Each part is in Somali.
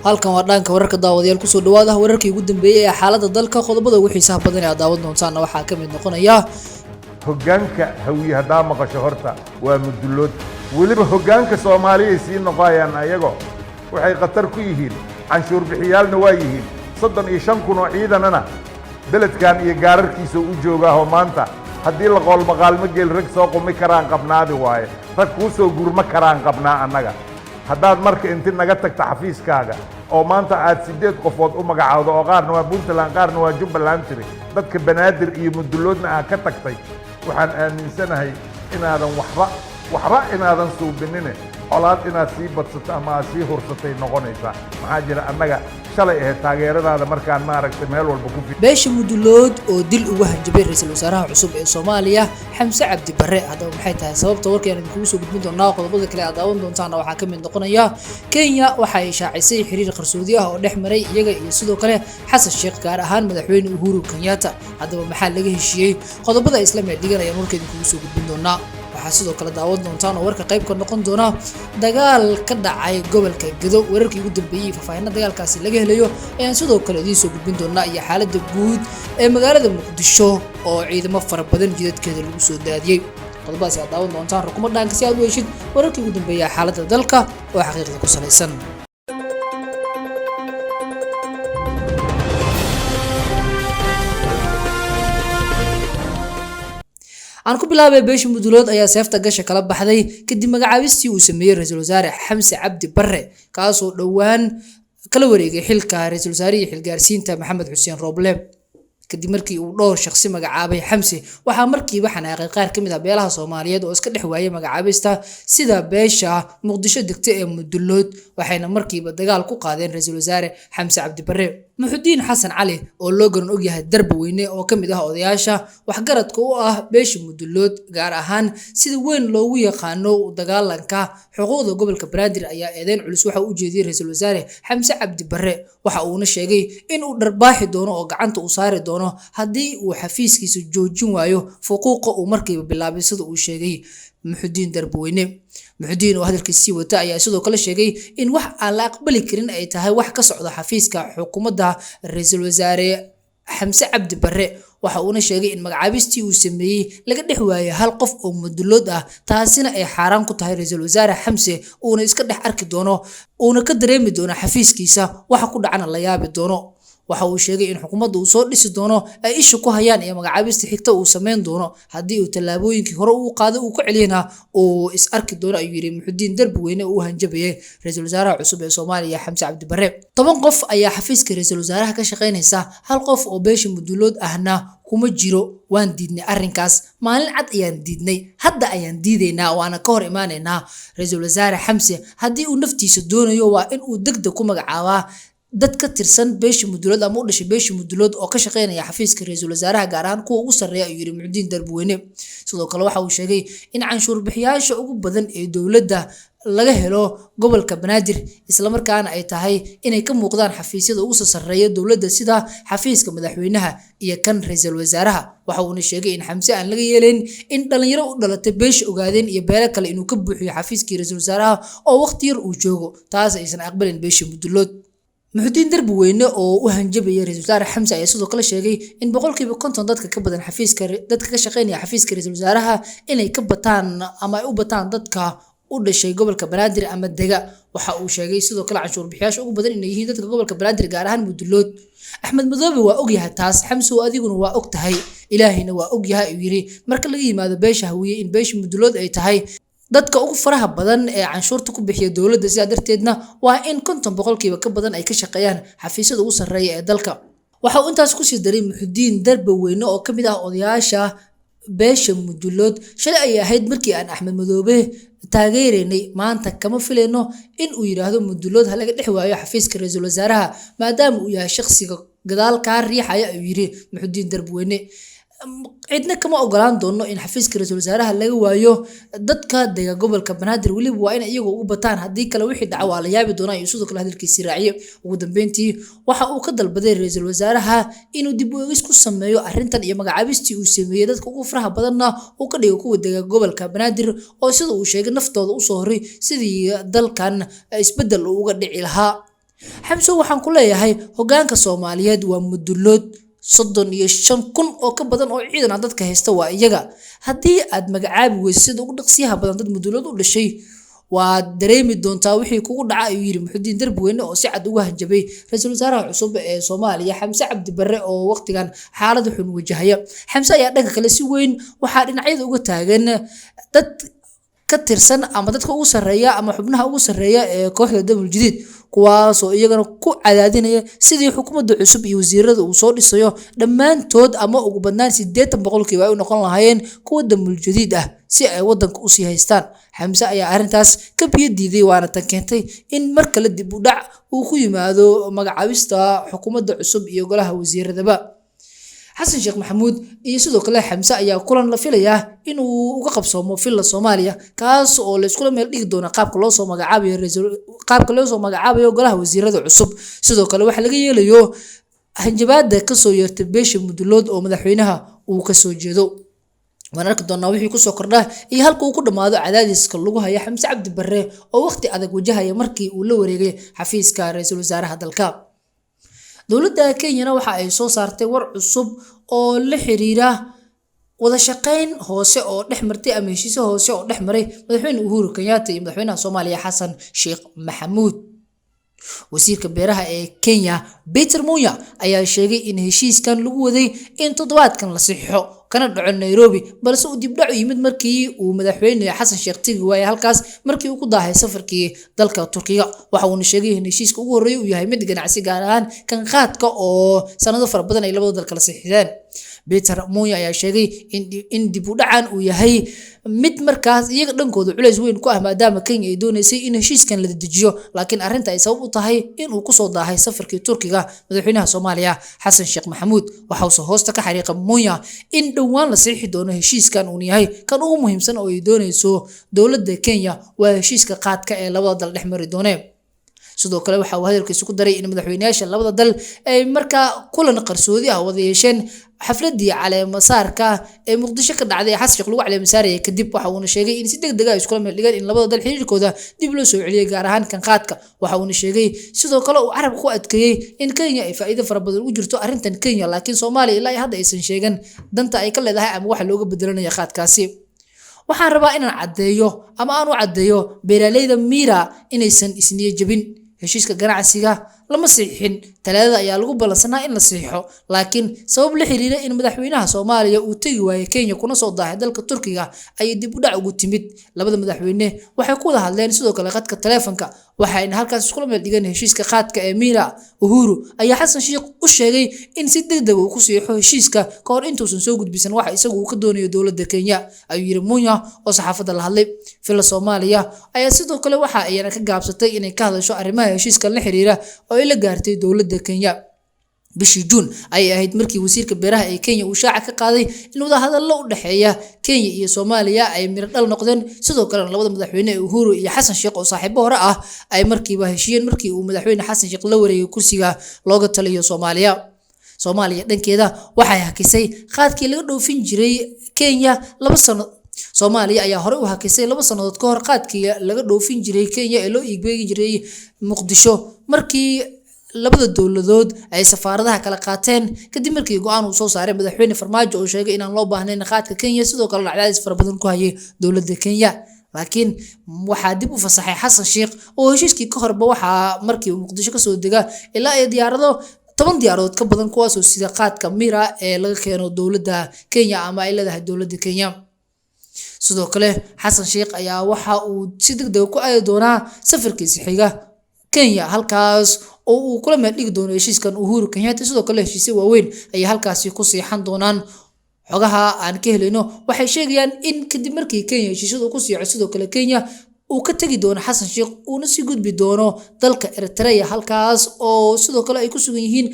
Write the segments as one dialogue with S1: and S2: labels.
S1: Halkan waa dhanka wararka, daawadayaal. Kusoo dhawaada wararkii ugu dambeeyay ee xaaladda dalka. Qodobada ugu xiisaha badan ee aad daawan doontaanna waxaa ka mid noqonaya:
S2: Hoggaanka Hawiye haddaa maqasho, horta waa Mudullood. Weliba hoggaanka Soomaaliyay sii noqoayaan, ayago waxay khatar ku yihiin canshuur bixiyaalna waa yihiin. 35,000 oo ciidanana beledkan iyo gaararkiisa u joogaahoo maanta haddii la qoolmaqaalmo geel rag soo qumi karaan qabnaadi waaye, rag kuu soo gurma karaan qabnaa annaga. Haddaad marka inti naga tagta xafiiskaaga oo maanta aad 8 qofood u magacaawdo, oo qaarna waa Puntland, qaarna waa Jubbaland tiri, dadka Banaadir iyo Mudulloodna aad ka tagtay, waxaan aaminsanahay inaadan waxba waxba inaadan suubinine, colaad inaad sii badsato ama aad sii hursatay noqonaysaa. Maxaa jira, annaga shalay ahayd taageeradaada markaan maaragtay meel walba ku
S1: Beesha Mudulood oo dil ugu hanjabay ra-iisul wasaaraha cusub ee Soomaaliya, Xamse Cabdi Barre. Haddaba maxay tahay sababta? Warkayaan idinkugu soo gudbin doonaa. Qodobada kale aad daawan doontaana waxaa ka mid noqonaya: Kenya waxa ay shaacisay xiriir qarsoodi ah oo dhex maray iyaga iyo sidoo kale Xasan Sheekh, gaar ahaan madaxweyne Uhuru Kenyatta. Haddaba maxaa laga heshiiyey? Qodobada ay isla meel dhiganayaan warka idinkugu soo gudbin doonaa. Waxaa sidoo kale daawan doontaan oo warka qayb ka noqon doona dagaal ka dhacay gobolka Gedo. Wararkii ugu dambeeyey, faahfaahinna dagaalkaasi laga helayo ayaan sidoo kale idiin soo gudbin doonaa, iyo xaaladda guud ee magaalada Muqdisho oo ciidamo fara badan jidadkeeda lagu soo daadiyey. Qodobadaasi aad daawan doontaan. Rukumo dhaanka si aad u heshid wararkii ugu dambeeya xaaladda dalka oo xaqiiqda ku salaysan. Aan ku bilaabay, beesha Mudulood ayaa seefta gasha kala baxday kadib magacaabistii uu sameeyey ra-iisul wasaare Xamse Cabdi Barre, kaasoo dhowaan kala wareegay xilka ra-iisul wasaarihii xilgaarsiinta Maxamed Xuseen Rooble. Kadib markii uu dhowr shaqsi magacaabay Xamse, waxaa markiiba xanaaqay qaar ka mid ah beelaha Soomaaliyeed oo iska dhex waayay magacaabista, sida beesha Muqdisho degta ee Mudulood, waxayna markiiba dagaal ku qaadeen ra-iisul wasaare Xamse Cabdi Barre. Muxudiin Xasan Cali, oo loo garan ogyahay Darba Weyne, oo ka mid ah odayaasha waxgaradka u ah beesha Mudulood, gaar ahaan sida weyn loogu yaqaano dagaalanka xuquuqda gobolka Banaadir, ayaa eedeyn culus waxa uu u jeediyey ra-iisul wasaare Xamse Cabdi Barre. Waxa uuna sheegay in uu dharbaaxi doono oo gacanta uu saari doono haddii uu xafiiskiisa joojin waayo fuquuqa uu markiiba bilaabay, sida uu sheegay Muxudiin Darbaweyne. Muxudiin oo hadalkiis sii wata ayaa sidoo kale sheegay in wax aan la aqbali karin ay tahay wax ka socda xafiiska xukuumadda ra-iisul wasaare Xamse Cabdi Barre. Waxa uuna sheegay in magacaabistii uu sameeyey laga dhex waayay hal qof oo Mudulood ah, taasina ay xaaraan ku tahay ra-iisul wasaare Xamse, uuna iska dhex arki doono, uuna ka dareemi doono xafiiskiisa waxa ku dhacana la yaabi doono. Waxa uu sheegay in xukuumadda uu soo dhisi doono ay isha ku hayaan iyo magacaabista xigta uu sameyn doono. Haddii uu tallaabooyinkii hore uu qaaday uu ku celiyana, uu is arki doono, ayuu yidhi Muxudiin Darbaweyne oo u hanjabayay ra-iisul wasaaraha cusub ee Soomaaliya, Xamse Cabdi Barre. 10 qof ayaa xafiiska ra-iisul wasaaraha ka shaqaynaysa, hal qof oo beesha Mudulood ahna kuma jiro. Waan diidnay arrinkaas, maalin cad ayaan diidnay, hadda ayaan diidaynaa, waana ka hor imaanaynaa. Ra-iisul wasaare Xamse haddii uu naftiisa doonayo, waa in uu degdeg ku magacaabaa dad ka tirsan beesha Mudulood ama u dhashay beesha Mudulood oo ka shaqeynaya xafiiska ra-iisul wasaaraha, gaar ahaan kuwa ugu sarreeya, ayuu yidhi Muxudiin Darbaweyne. Sidoo kale waxa uu sheegay in canshuur bixiyaasha ugu badan ee dowladda laga helo gobolka Banaadir, islamarkaana ay tahay inay ka muuqdaan xafiisyada ugu soo sarreeya dowladda, sida xafiiska madaxweynaha iyo kan ra-iisul wasaaraha. Waxa uuna sheegay in Xamse aan laga yeelayn in dhalinyaro u dhalatay beesha Ogaadeen iyo beelo kale inuu ka buuxiyo xafiiskii ra-iisul wasaaraha oo waqti yar uu joogo, taas aysan aqbalin beesha Mudulood. Muxudiin Darbaweyne oo u hanjabaya ra-iisul wasaare Xamse ayaa sidoo kale sheegay in 50% dadka ka badan xafiiska, dadka ka shaqeynaya xafiiska ra-iisul wasaaraha, inay ka bataan ama ay u bataan dadka u dhashay gobolka Banaadir ama dega. Waxa uu sheegay sidoo kale canshuur bixiyaasha ugu badan inay yihiin dadka gobolka Banaadir, gaar ahaan Mudulood. Axmed Madoobe waa ogyahay taas, Xamse adiguna waa og tahay, Ilaahayna waa ogyahay, ayuu yidhi. Marka laga yimaado beesha Hawiye, in beesha Mudulood ay tahay dadka ugu faraha badan ee canshuurta ku bixiya dowladda, sidaa darteedna waa in 50% ka badan ay ka shaqeeyaan xafiisyada ugu sarreeya ee dalka. Waxa uu intaas kusii daray Muxudiin Darbaweyne oo ka mid ah odayaasha beesha Mudulood: shalay ayay ahayd markii aan Axmed Madoobe taageeraynay, maanta kama filayno in uu yidhaahdo Mudulood ha laga dhex waayo xafiiska ra-iisul wasaaraha, maadaama uu yahay shaqsiga gadaal kaa riixaya, ayuu yidhi Muxudiin Darbaweyne. Cidna kama ogolaan doono in xafiiska ra-iisul wasaaraha laga waayo dadka dega gobolka Banaadir, weliba waa in iyagu u bataan, haddii kale wixii dhaca waa la yaabi doonaa, iyo sidoo kale hadalkiisii raaciye. Ugu dambeyntii waxa uu ka dalbaday ra-iisul wasaaraha inuu dib u eegis ku sameeyo arrintan iyo magacaabistii uu sameeyey, dadka ugu faraha badanna uu ka dhigo kuwa dega gobolka Banaadir oo sida uu sheegay naftooda usoo horay sidii dalkan isbeddel uu uga dhici lahaa. Xamso, waxaan ku leeyahay hoggaanka Soomaaliyeed waa mudulood, 35,000 oo ka badan oo ciidan ah dadka haysta waa iyaga. Haddii aad magacaabi weyso sida ugu dhaqsiyaha badan dad mudulood u dhashay, waad dareemi doontaa wixii kugu dhaca, ayuu yidhi Muxudiin Darbweyne oo si cad uga hanjabay ra-iisul wasaaraha cusub ee Soomaaliya Xamse Cabdi Barre oo waqtigan xaalad xun wajahaya. Xamse ayaa dhanka kale si weyn waxaa dhinacyada uga taagan dad ka tirsan ama dadka ugu sarreeya ama xubnaha ugu sarreeya ee kooxda Damul Jadiid, kuwaasoo iyagana ku cadaadinaya sidii xukuumadda cusub iyo wasiirada uu soo dhisayo dhammaantood ama ugu badnaan 80% ay u noqon lahaayeen kuwa Damul Jadiid ah si ay wadanka usii haystaan. Xamse ayaa arrintaas ka biyo diiday, waana tan keentay in mar kale dib u dhac uu ku yimaado magacaabista xukuumadda cusub iyo golaha wasiiradaba. Xasan Sheekh Maxamuud iyo sidoo kale Xamse ayaa kulan la filayaa inuu uga qabsoomo Villa Soomaaliya, kaas oo la iskula meel dhigi doono qaabka loo soo magacaabayo qaabka loo soo magacaabayo golaha wasiirada cusub. Sidoo kale waxaa laga yeelayo hanjabaada kasoo yeertay beesha Mudulood oo madaxweynaha uu kasoo jeedo. Waan arki doonaa wixii kusoo kordha iyo halka uu ku dhammaado cadaadiska lagu haya Xamse Cabdi Barre oo waqti adag wajahaya markii uu la wareegay xafiiska ra-iisul wasaaraha dalka. Dowladda Kenyana waxa ay soo saartay war cusub oo la xiriira wada shaqayn hoose oo dhex martay ama heshiisyo hoose oo dhex maray madaxweyne Uhuru Kenyatta iyo madaxweynaha Soomaaliya Xasan Sheekh Maxamuud. Wasiirka beeraha ee Kenya Peter Munya ayaa sheegay in heshiiskan lagu waday in toddobaadkan la saxiixo kana dhaco Nairobi, balse uu dib dhac u yimid markii uu madaxweyne Xasan Sheekh tegi waayay halkaas markii uu ku daahay safarkii dalka Turkiga. Waxa uuna sheegay in heshiiska ugu horreeya uu yahay mid ganacsi, gaar ahaan kan qaadka oo sanado fara badan ay labada dal kala saxiixdeen. Peter Munya ayaa sheegay in dib u dhacan uu yahay mid markaas iyaga dhankooda culays weyn ku ah, maadaama Kenya ay doonaysay in heshiiskan la dedejiyo, laakiin arrinta ay sabab u tahay in uu kusoo daahay safarkii Turkiga madaxweynaha Soomaaliya Xasan Sheekh Maxamuud. Waxa uuse hoosta ka xariiqa Munya in dhowaan la saxiixi doono heshiiskan uun yahay kan ugu muhiimsan oo ay doonayso dowladda Kenya, waa heshiiska qaadka ee labada dal dhex mari doonee. Sidoo kale waxa uu hadalkiisa ku daray in madaxweynayaasha labada dal ay markaa kulan qarsoodi ah wada yeesheen xafladii caleemasaarka ee Muqdisho ka dhacday ee Xasan Sheekh lagu caleemasaarayay kadib. Waxa uuna sheegay in si degdeg ah iskula meel dhigeen in labada dal xiriirkooda dib loo soo celiyay, gaar ahaan kan qaadka. Waxa uuna sheegay sidoo kale uu carabka ku adkeeyey in Kenya ay faa'iido fara badan ugu jirto arrintan Kenya, laakiin Soomaaliya ilaa hadda aysan sheegan danta ay ka leedahay ama waxa looga bedelanaya qaadkaasi. Waxaan rabaa inaan caddeeyo ama aan u caddeeyo beeraleyda Miira inaysan isniyo jebin. Heshiiska ganacsiga lama saxiixin, Talaadada ayaa lagu ballansanaa in la saxiixo, laakiin sabab la xiriira in madaxweynaha Soomaaliya uu tegi waayay Kenya kuna soo daahay dalka Turkiga ayay dib u dhac ugu timid. Labada madaxweyne waxay ku wada hadleen sidoo kale khadka taleefanka, waxayna halkaas iskula meel dhigeen heshiiska qaadka ee Miira. Uhuru ayaa Xasan Sheekh u sheegay in si degdeg uu ku saxiixo heshiiska ka hor intuusan soo gudbisan waxa isagu uu ka doonayo dowladda Kenya, ayuu yiri Munya oo saxaafadda la hadlay. Villa Soomaaliya ayaa sidoo kale waxa ayna ka gaabsatay inay ka hadasho arrimaha heshiiskan la xiriira oo ay la gaartay dowladda Kenya. Bishii Juun ayay ahayd markii wasiirka beeraha ee Kenya uu shaaca ka qaaday in wadahadallo u dhexeeya Kenya iyo Soomaaliya ay miro dhal noqdeen, sidoo kalena labada madaxweyne ee Uhuru iyo Xasan Sheekh oo saaxiibo hore ah ay markiiba heshiiyeen markii uu madaxweyne Xasan Sheekh la wareegay kursiga looga taliyo Soomaaliya. Soomaaliya dhankeeda waxay hakisay qaadkii laga dhoofin jiray Kenya 2 sano. Soomaaliya ayaa horey u hakisay 2 sannadood ka hor qaadkii laga dhoofin jiray Kenya ee loo iibgeyn jiray Muqdisho markii labada dowladood ay safaaradaha kala qaateen, kadib markii go'aan uu soo saaray madaxweyne Farmaajo oo sheegay inaan loo baahnayn qaadka Kenya, sidoo kalena cadaadis fara badan ku hayay dowladda Kenya. Laakiin waxaa dib u fasaxay Xasan Sheekh oo heshiiskii ka horba waxaa markii uu Muqdisho kasoo dega ilaa ay diyaarado 10 diyaaradood ka badan kuwaasoo sida qaadka Mira ee laga keeno dowladda Kenya ama ay leedahay dowladda Kenya. Sidoo kale Xasan Sheekh ayaa waxa uu si degdeg ku aadi doonaa safarkiisa xiga Kenya, halkaas oo uu kula meel dhigi doono heshiiskan Uhuru Kenyatta. Sidoo kale heshiisyo waaweyn ayay halkaasi ku siixan doonaan. Xogaha aan ka helayno waxay sheegayaan in kadib markii Kenya heshiisyadu ku siico, sidoo kale Kenya uu ka tegi doono Xasan Sheekh uuna sii gudbi doono dalka Eritrea, halkaas oo sidoo kale ay ku sugan yihiin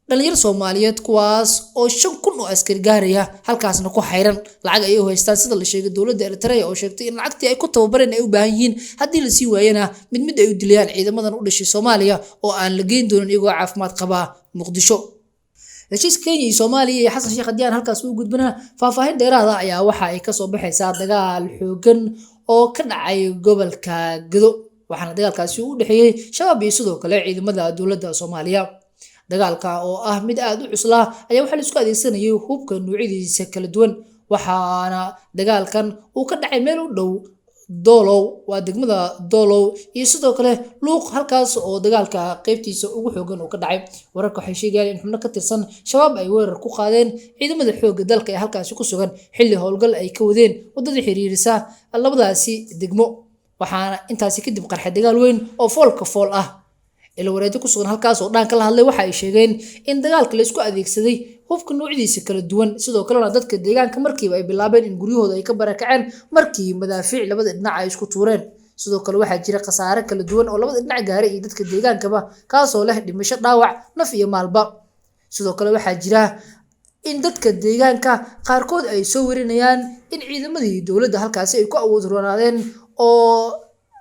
S1: Dhalinyaro Soomaaliyeed kuwaas oo 5000 oo askari gaaraya halkaasna ku xayran, lacag ay u haystaan sida la sheegay dowladda Eritrea oo sheegtay in lacagtii ay ku tababareen ay u baahan yihiin, haddii lasii waayana mid mid ay u dilayaan ciidamadan u dhashay Soomaaliya oo aan la geyn doonin iyagoo caafimaad qabaa Muqdisho. Heshiiska Kenya iyo Soomaaliya iyo Xasan Sheekh haddii aan halkaas ugu gudbana, faahfaahin dheeraada ayaa waxa ay kasoo baxaysaa dagaal xoogan oo ka dhacay gobolka Gedo, waxaana dagaalkaasi u dhexeeyey Shabaab iyo sidoo kale ciidamada dowladda Soomaaliya. Dagaalka oo ah mid aada u cuslaa ayaa waxaa la isku adeegsanayay hubka noocyadiisa kala duwan, waxaana dagaalkan uu ka dhacay meel u dhow Doolow, waa degmada Doolow iyo sidoo kale Luuq, halkaas oo dagaalka qeybtiisa ugu xoogan uu ka dhacay. Wararka waxay sheegayaan in xubno ka tirsan Shabaab ay weerar ku qaadeen ciidamada xoogga dalka ee halkaasi ku sugan xilli howlgal ay ka wadeen waddada xiriirisa labadaasi degmo, waxaana intaasi kadib qarxay dagaal weyn oo foolka fool ah. Ilo wareedyo ku sugan halkaas oo dhaan ka la hadlay waxa ay sheegeen in dagaalka la isku adeegsaday hubka noocyadiisa kala duwan, sidoo kalena dadka deegaanka markiiba ay bilaabeen in guryahooda ay ka barakaceen markii madaafiic labada dhinac ay isku tuureen. Sidoo kale waxaa jira khasaare kala duwan oo labada dhinac gaaray iyo dadka deegaankaba, kaasoo leh dhimasho, dhaawac, naf iyo maalba. Sidoo kale waxaa jira in dadka deegaanka qaarkood ay soo warinayaan in ciidamadii dowladda halkaasi ay ku awood roonaadeen oo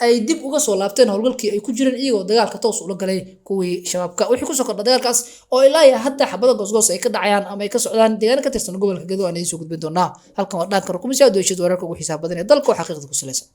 S1: ay dib uga soo laabteen howlgalkii ay ku jireen, iyagoo dagaalka toos ula galay kuwii Shabaabka. Wixii kusoo kordha dagaalkaas oo ilaa iyo hadda xabado goosgoos ay ka dhacayaan ama ay ka socdaan deegaano ka tirsan gobolka Gedo aan idiin soo gudbin doonaa. Halkan waa Dhaanka Rukumo si aad u heshid wararka ugu xiisaha badan ee dalka oo xaqiiqda ku salaysan.